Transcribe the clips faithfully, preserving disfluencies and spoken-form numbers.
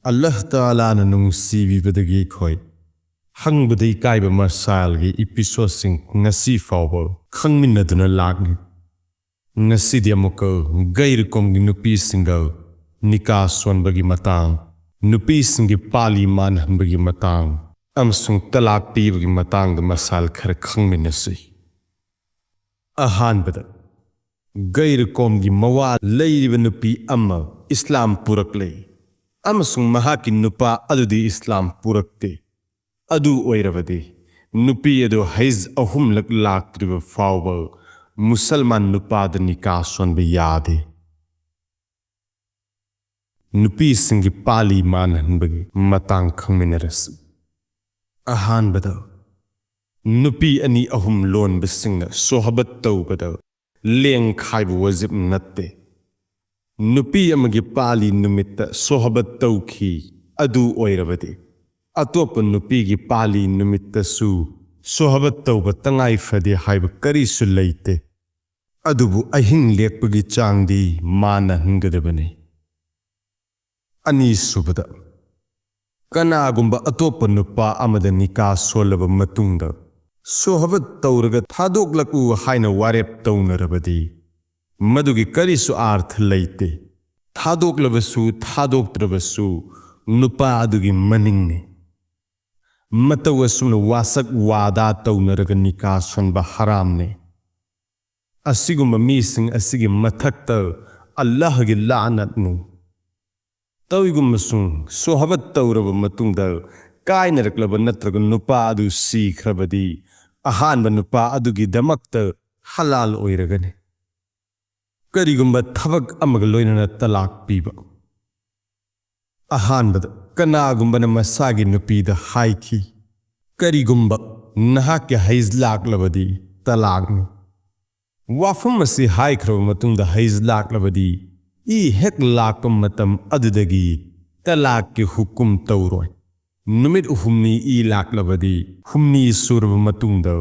ꯑꯜꯂꯥꯍ ꯇꯥꯂꯥꯅ ꯅꯨꯡꯁꯤꯕꯤꯕꯗꯒꯤ ꯑꯩꯈꯣꯏ ꯍꯪꯕꯗ ꯏꯀꯥꯏꯕ ꯃꯁꯥꯏꯜꯒꯤ ꯏꯄꯤꯁꯣꯗꯁꯤꯡ ꯉꯁꯤ ꯐꯥꯎꯕ ꯈꯪꯃꯤꯟꯅꯗꯨꯅ ꯂꯥꯛꯂꯤ꯫ ꯉꯁꯤꯗꯤ ꯑꯃꯨꯛꯀ ꯒꯩꯔꯀꯣꯝꯒꯤ ꯅꯨꯄꯤꯁꯤꯡꯒ ꯅꯤꯀꯥ ꯁꯣꯟꯕꯒꯤ ꯃꯇꯥꯡ, ꯅꯨꯄꯤꯁꯤꯡꯒꯤ ꯄꯥꯂꯤ ꯃꯥꯟꯍꯟꯕꯒꯤ ꯃꯇꯥꯡ ꯑꯃꯁꯨꯡ ꯇꯂꯥꯛ ꯄꯤꯕꯒꯤ ꯃꯇꯥꯡꯗ ꯃꯁꯥꯏꯜ ꯈꯔ ꯈꯪꯃꯤꯟꯅꯁꯤ꯫ ꯑꯍꯥꯟꯕꯗ, ꯒꯩꯔꯀꯣꯝꯒꯤ ꯃꯋꯥ ꯂꯩꯔꯤꯕ ꯅꯨꯄꯤ ꯑꯃ ꯏꯁꯂꯥꯝ ꯄꯨꯔꯛꯂꯦ ꯑꯃꯁꯨꯡ ꯃꯍꯥꯛꯀꯤ ꯅꯨꯄꯥ ꯑꯗꯨꯗꯤ ꯏꯁꯂꯥꯝ ꯄꯨꯔꯛꯇꯦ꯫ ꯑꯗꯨ ꯑꯣꯏꯔꯕꯗꯤ, ꯅꯨꯄꯤ ꯑꯗꯨ ꯍꯩꯖ ꯑꯍꯨꯝꯂꯛ ꯂꯥꯛꯇ꯭ꯔꯤꯕ ꯐꯥꯎꯕ ꯃꯨꯁꯜꯃꯥꯟ ꯅꯨꯄꯥꯗ ꯅꯤꯀꯥ ꯁꯣꯟꯕ ꯌꯥꯗꯦ꯫ ꯅꯨꯄꯤꯁꯤꯡꯒꯤ ꯄꯥꯂꯤ ꯃꯥꯟꯍꯟꯕꯒꯤ ꯃꯇꯥꯡ ꯈꯪꯃꯤꯟꯅꯔꯁꯤ꯫ ꯑꯍꯥꯟꯕꯗ, ꯅꯨꯄꯤ ꯑꯅꯤ ꯑꯍꯨꯝ ꯂꯣꯟꯕꯁꯤꯡꯅ ꯁꯣꯍꯕꯠ ꯇꯧꯕꯗ ꯂꯦꯡ ꯈꯥꯏꯕ ꯋꯥꯖꯤꯕ ꯅꯠꯇꯦ꯫ ꯅꯨꯄꯤ ꯑꯃꯒꯤ ꯄꯥꯂꯤ ꯅꯨꯃꯤꯠꯇ ꯁꯣꯍꯕꯠ ꯇꯧꯈꯤ, ꯑꯗꯨ ꯑꯣꯏꯔꯕꯗꯤ ꯑꯇꯣꯞꯄ ꯅꯨꯄꯤꯒꯤ ꯄꯥꯂꯤ ꯅꯨꯃꯤꯠꯇꯁꯨ ꯁꯣꯍꯕꯠ ꯇꯧꯕ ꯇꯉꯥꯏ ꯐꯗꯦ ꯍꯥꯏꯕ ꯀꯔꯤꯁꯨ ꯂꯩꯇꯦ꯫ ꯑꯗꯨꯕꯨ ꯑꯍꯤꯡ ꯂꯦꯛꯄꯒꯤ ꯆꯥꯡꯗꯤ ꯃꯥꯟꯅꯍꯟꯒꯗꯕꯅꯤ꯫ ꯑꯅꯤꯁꯨꯕꯗ, ꯀꯅꯥꯒꯨꯝꯕ ꯑꯇꯣꯞꯄ ꯅꯨꯄꯥ ꯑꯃꯗ ꯅꯤꯀꯥ ꯁꯣꯜꯂꯕ ꯃꯇꯨꯡꯗ ꯁꯣꯍꯕꯠ ꯇꯧꯔꯒ ꯊꯥꯗꯣꯛꯂꯛꯎ ꯍꯥꯏꯅ ꯋꯥꯔꯦꯞ ꯇꯧꯅꯔꯕꯗꯤ, ꯃꯗꯨꯒꯤ ꯀꯔꯤꯁꯨ ꯑꯥꯔꯊ ꯂꯩꯇꯦ꯫ ꯊꯥꯗꯣꯛꯂꯕꯁꯨ ꯊꯥꯗꯣꯛꯇ꯭ꯔꯕꯁꯨ, ꯅꯨꯄꯥ ꯑꯗꯨꯒꯤ ꯃꯅꯤꯡꯅꯤ꯫ ꯃꯇꯧ ꯑꯁꯨꯝꯅ ꯋꯥꯁꯛ ꯋꯥꯗꯥ ꯇꯧꯅꯔꯒ ꯅꯤꯀꯥ ꯁꯣꯟꯕ ꯍꯔꯥꯝꯅꯤ꯫ ꯑꯁꯤꯒꯨꯝꯕ ꯃꯤꯁꯤꯡ ꯑꯁꯤꯒꯤ ꯃꯊꯛꯇ ꯑꯜꯂꯥꯍꯒꯤ ꯂꯥꯅꯠꯅꯤ꯫ ꯇꯧꯏꯒꯨꯝꯕꯁꯨꯡ ꯁꯣꯍꯕꯠ ꯇꯧꯔꯕ ꯃꯇꯨꯡꯗ ꯀꯥꯏꯅꯔꯛꯂꯕ ꯅꯠꯇ꯭ꯔꯒ ꯅꯨꯄꯥ ꯑꯗꯨ ꯁꯤꯈ꯭ꯔꯕꯗꯤ, ꯑꯍꯥꯟꯕ ꯅꯨꯄꯥ ꯑꯗꯨꯒꯤꯗꯃꯛꯇ ꯍꯂꯥꯜ ꯑꯣꯏꯔꯒꯅꯤ꯫ ꯀꯔꯤꯒꯨꯝꯕ ꯊꯕꯛ ꯑꯃꯒ ꯂꯣꯏꯅꯅ ꯇꯂꯥꯛ ꯄꯤꯕ꯫ ꯑꯍꯥꯟꯕꯗ, ꯀꯅꯥꯒꯨꯝꯕꯅ ꯃꯁꯥꯒꯤ ꯅꯨꯄꯤꯗ ꯍꯥꯏꯈꯤ, "ꯀꯔꯤꯒꯨꯝꯕ ꯅꯍꯥꯛꯀꯤ ꯍꯩꯖ ꯂꯥꯛꯂꯕꯗꯤ ꯇꯂꯥꯛꯅꯤ"꯫ ꯋꯥꯐꯝ ꯑꯁꯤ ꯍꯥꯏꯈ꯭ꯔꯕ ꯃꯇꯨꯡꯗ ꯍꯩꯖ ꯂꯥꯛꯂꯕꯗꯤ, ꯏ ꯍꯦꯛ ꯂꯥꯛꯄ ꯃꯇꯝ ꯑꯗꯨꯗꯒꯤ ꯇꯂꯥꯛꯀꯤ ꯍꯨꯀꯨꯝ ꯇꯧꯔꯣꯏ꯫ ꯅꯨꯃꯤꯠ ꯍꯨꯝꯅꯤ ꯏ ꯂꯥꯛꯂꯕꯗꯤ, ꯍꯨꯝꯅꯤ ꯁꯨꯔꯕ ꯃꯇꯨꯡꯗ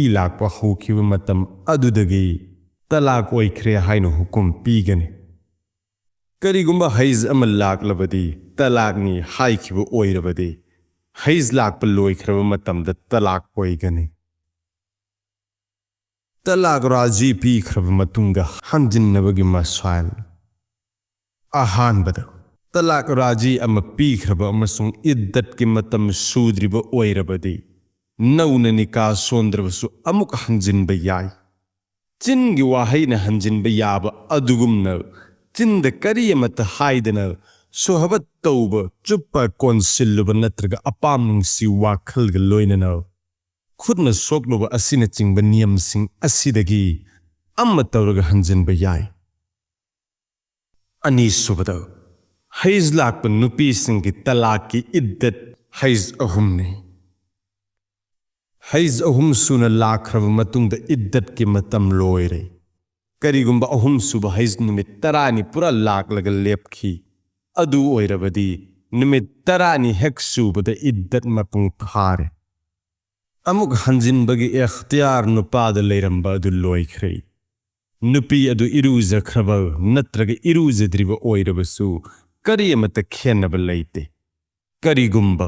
ꯏ ꯂꯥꯛꯄ ꯍꯧꯈꯤꯕ ꯃꯇꯝ ꯑꯗꯨꯗꯒꯤ ꯇꯂꯥꯛ ꯑꯣꯏꯈ꯭ꯔꯦ ꯍꯥꯏꯅ ꯍꯨꯀꯨꯝ ꯄꯤꯒꯅꯤ꯫ ꯀꯔꯤꯒꯨꯝꯕ ꯍꯩꯖ ꯑꯃ ꯂꯥꯛꯂꯕꯗꯤ, ꯇꯂꯥꯛꯅꯤ ꯍꯥꯏꯈꯤꯕ ꯑꯣꯏꯔꯕꯗꯤ, ꯍꯩꯖ ꯂꯥꯛꯄ ꯂꯣꯏꯈ꯭ꯔꯕ ꯃꯇꯝꯗ ꯇꯂꯥꯛ ꯑꯣꯏꯒꯅꯤ꯫ ꯇꯂꯥꯛ ꯔꯥꯖꯤ ꯄꯤꯈ꯭ꯔꯕ ꯃꯇꯨꯡꯗ ꯍꯟꯖꯤꯟꯅꯕꯒꯤ ꯃꯁꯥꯏꯜ꯫ ꯑꯍꯥꯟꯕꯗ, ꯇꯂꯥꯛ ꯔꯥꯖꯤ ꯑꯃ ꯄꯤꯈ꯭ꯔꯕ ꯑꯃꯁꯨꯡ ꯏꯗꯠꯀꯤ ꯃꯇꯝ ꯁꯨꯗ꯭ꯔꯤꯕ ꯑꯣꯏꯔꯕꯗꯤ, ꯅꯧꯅ ꯅꯤꯀꯥ ꯁꯣꯟꯗ꯭ꯔꯕꯁꯨ ꯑꯃꯨꯛ ꯍꯟꯖꯤꯟꯕ ꯌꯥꯏ꯫ ꯆꯤꯟꯒꯤ ꯋꯥꯍꯩꯅ ꯍꯟꯖꯤꯟꯕ ꯌꯥꯕ ꯑꯗꯨꯒꯨꯝꯅ, ꯆꯤꯟꯗ ꯀꯔꯤ ꯑꯃꯠꯇ ꯍꯥꯏꯗꯅ ꯁꯨꯍꯕꯠ ꯇꯧꯕ, ꯆꯨꯞꯄ ꯀꯣꯟꯁꯤꯜꯂꯨꯕ ꯅꯠꯇ꯭ꯔꯒ ꯑꯄꯥꯝ ꯅꯨꯡꯁꯤ ꯋꯥꯈꯜꯒ ꯂꯣꯏꯅꯅ ꯈꯨꯠꯅ ꯁꯣꯛꯂꯨꯕ ꯑꯁꯤꯅꯆꯤꯡꯕ ꯅꯤꯌꯝꯁꯤꯡ ꯑꯁꯤꯗꯒꯤ ꯑꯃ ꯇꯧꯔꯒ ꯍꯟꯖꯤꯟꯕ ꯌꯥꯏ꯫ ꯑꯅꯤꯁꯨꯕꯗ, ꯍꯩꯖ ꯂꯥꯛꯄ ꯅꯨꯄꯤꯁꯤꯡꯒꯤ ꯇꯂꯥꯛꯀꯤ ꯏꯗꯠ ꯍꯩꯖ ꯑꯍꯨꯝꯅꯤ꯫ ꯍꯩꯖ ꯑꯍꯨꯝ ꯁꯨꯅ ꯂꯥꯛꯈ꯭ꯔꯕ ꯃꯇꯨꯡꯗ ꯏꯗꯠꯀꯤ ꯃꯇꯝ ꯂꯣꯏꯔꯦ꯫ ꯀꯔꯤꯒꯨꯝꯕ ꯑꯍꯨꯝꯁꯨꯕ ꯍꯩꯖ ꯅꯨꯃꯤꯠ ꯇꯔꯥꯅꯤ ꯄꯨꯔꯥ ꯂꯥꯛꯂꯒ ꯂꯦꯞꯈꯤ, ꯑꯗꯨ ꯑꯣꯏꯔꯕꯗꯤ ꯅꯨꯃꯤꯠ ꯇꯔꯥꯅꯤ ꯍꯦꯛ ꯁꯨꯕꯗ ꯏꯗꯠ ꯃꯄꯨꯡ ꯐꯥꯔꯦ꯫ ꯑꯃꯨꯛ ꯍꯟꯖꯤꯟꯕꯒꯤ ꯑꯦꯈꯇꯤꯌꯥꯔ ꯅꯨꯄꯥꯗ ꯂꯩꯔꯝꯕ ꯑꯗꯨ ꯂꯣꯏꯈ꯭ꯔꯦ꯫ ꯅꯨꯄꯤ ꯑꯗꯨ ꯏꯔꯨꯖꯈ꯭ꯔꯕ ꯅꯠꯇ꯭ꯔꯒ ꯏꯔꯨꯖꯗ꯭ꯔꯤꯕ ꯑꯣꯏꯔꯕꯁꯨ ꯀꯔꯤ ꯑꯃꯠꯇ ꯈꯦꯟꯅꯕ ꯂꯩꯇꯦ꯫ ꯀꯔꯤꯒꯨꯝꯕ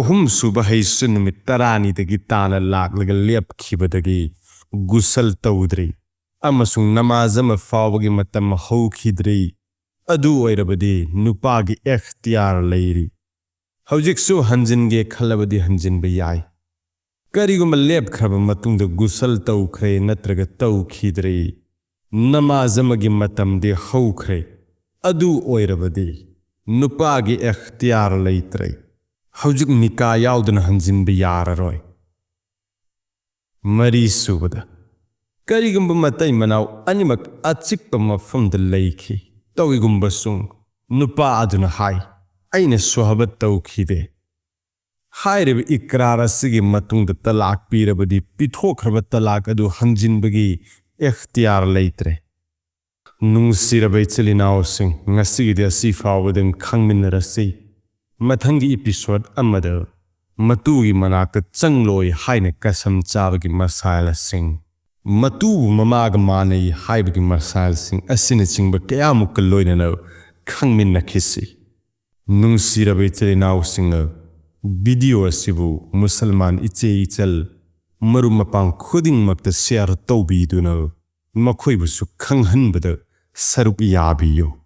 ꯑꯍꯨꯝꯁꯨꯕ ꯍꯩꯁꯨ ꯅꯨꯃꯤꯠ ꯇꯔꯥꯅꯤꯗꯒꯤ ꯇꯥꯅ ꯂꯥꯛꯂꯒ ꯂꯦꯞꯈꯤꯕꯗꯒꯤ ꯒꯨꯁꯜ ꯇꯧꯗ꯭ꯔꯤ ꯑꯃꯁꯨꯡ ꯅꯃꯥꯖ ꯑꯃ ꯐꯥꯎꯕꯒꯤ ꯃꯇꯝ ꯍꯧꯈꯤꯗ꯭ꯔꯤ, ꯑꯗꯨ ꯑꯣꯏꯔꯕꯗꯤ ꯅꯨꯄꯥꯒꯤ ꯑꯦꯈꯇꯤꯌꯥꯔ ꯂꯩꯔꯤ꯫ ꯍꯧꯖꯤꯛꯁꯨ ꯍꯟꯖꯤꯟꯒꯦ ꯈꯜꯂꯕꯗꯤ ꯍꯟꯖꯤꯟꯕ ꯌꯥꯏ꯫ ꯀꯔꯤꯒꯨꯝꯕ ꯂꯦꯞꯈ꯭ꯔꯕ ꯃꯇꯨꯡꯗ ꯒꯨꯁꯜ ꯇꯧꯈ꯭ꯔꯦ ꯅꯠꯇ꯭ꯔꯒ ꯇꯧꯈꯤꯗ꯭ꯔꯦ, ꯅꯃꯥꯖ ꯑꯃꯒꯤ ꯃꯇꯝꯗꯤ ꯍꯧꯈ꯭ꯔꯦ, ꯑꯗꯨ ꯑꯣꯏꯔꯕꯗꯤ ꯅꯨꯄꯥꯒꯤ ꯑꯦꯈꯇꯤꯌꯥꯔ ꯂꯩꯇ꯭ꯔꯦ꯫ ꯍꯧꯖꯤꯛ ꯅꯤꯀꯥ ꯌꯥꯎꯗꯅ ꯍꯟꯖꯤꯟꯕ ꯌꯥꯔꯔꯣꯏ꯫ ꯃꯔꯤꯁꯨꯕꯗ, ꯀꯔꯤꯒꯨꯝꯕ ꯃꯇꯩ ꯃꯅꯥꯎ ꯑꯅꯤꯃꯛ ꯑꯆꯤꯛꯄ ꯃꯐꯝꯗ ꯂꯩꯈꯤ꯫ ꯇꯧꯏꯒꯨꯝꯕꯁꯨꯡ ꯅꯨꯄꯥ ꯑꯗꯨꯅ ꯍꯥꯏ, "ꯑꯩꯅ ꯁꯨꯍꯕꯠ ꯇꯧꯈꯤꯗꯦ"꯫ ꯍꯥꯏꯔꯤꯕ ꯏꯀ꯭ꯔꯥꯔ ꯑꯁꯤꯒꯤ ꯃꯇꯨꯡꯗ ꯇꯂꯥꯛ ꯄꯤꯔꯕꯗꯤ ꯄꯤꯊꯣꯛꯈ꯭ꯔꯕ ꯇꯂꯥꯛ ꯑꯗꯨ ꯍꯟꯖꯤꯟꯕꯒꯤ ꯑꯦꯈꯇꯤꯌꯥꯔ ꯂꯩꯇ꯭ꯔꯦ꯫ ꯅꯨꯡꯁꯤꯔꯕ ꯏꯆꯤꯜ ꯏꯅꯥꯎꯁꯤꯡ, ꯉꯁꯤꯒꯤꯗꯤ ꯑꯁꯤ ꯐꯥꯎꯕꯗꯪ ꯈꯪꯃꯤꯟꯅꯔꯁꯤ꯫ ꯃꯊꯪꯒꯤ ꯏꯄꯤꯁꯣꯗ ꯑꯃꯗ ꯃꯇꯨꯒꯤ ꯃꯅꯥꯛꯇ ꯆꯪꯂꯣꯏ ꯍꯥꯏꯅ ꯀꯁꯝ ꯆꯥꯕꯒꯤ ꯃꯁꯥꯏꯜꯁꯤꯡ, ꯃꯇꯨꯕꯨ ꯃꯃꯥꯒ ꯃꯥꯟꯅꯩ ꯍꯥꯏꯕꯒꯤ ꯃꯁꯥꯏꯜꯁꯤꯡ ꯑꯁꯤꯅꯆꯤꯡꯕ ꯀꯌꯥꯃꯨꯛꯀ ꯂꯣꯏꯅꯅ ꯈꯪꯃꯤꯟꯅꯈꯤꯁꯤ꯫ ꯅꯨꯡꯁꯤꯔꯕ ꯏꯆꯤꯜ ꯏꯅꯥꯎꯁꯤꯡ, video ꯑꯁꯤꯕꯨ ꯃꯨꯁꯜꯃꯥꯟ ꯏꯆꯦ ꯏꯆꯜ ꯃꯔꯨꯞ ꯃꯄꯥꯡ ꯈꯨꯗꯤꯡꯃꯛꯇ share ꯇꯧꯕꯤꯗꯨꯅ ꯃꯈꯣꯏꯕꯨꯁꯨ ꯈꯪꯍꯟꯕꯗ ꯁꯔꯨꯛ ꯌꯥꯕꯤꯌꯨ꯫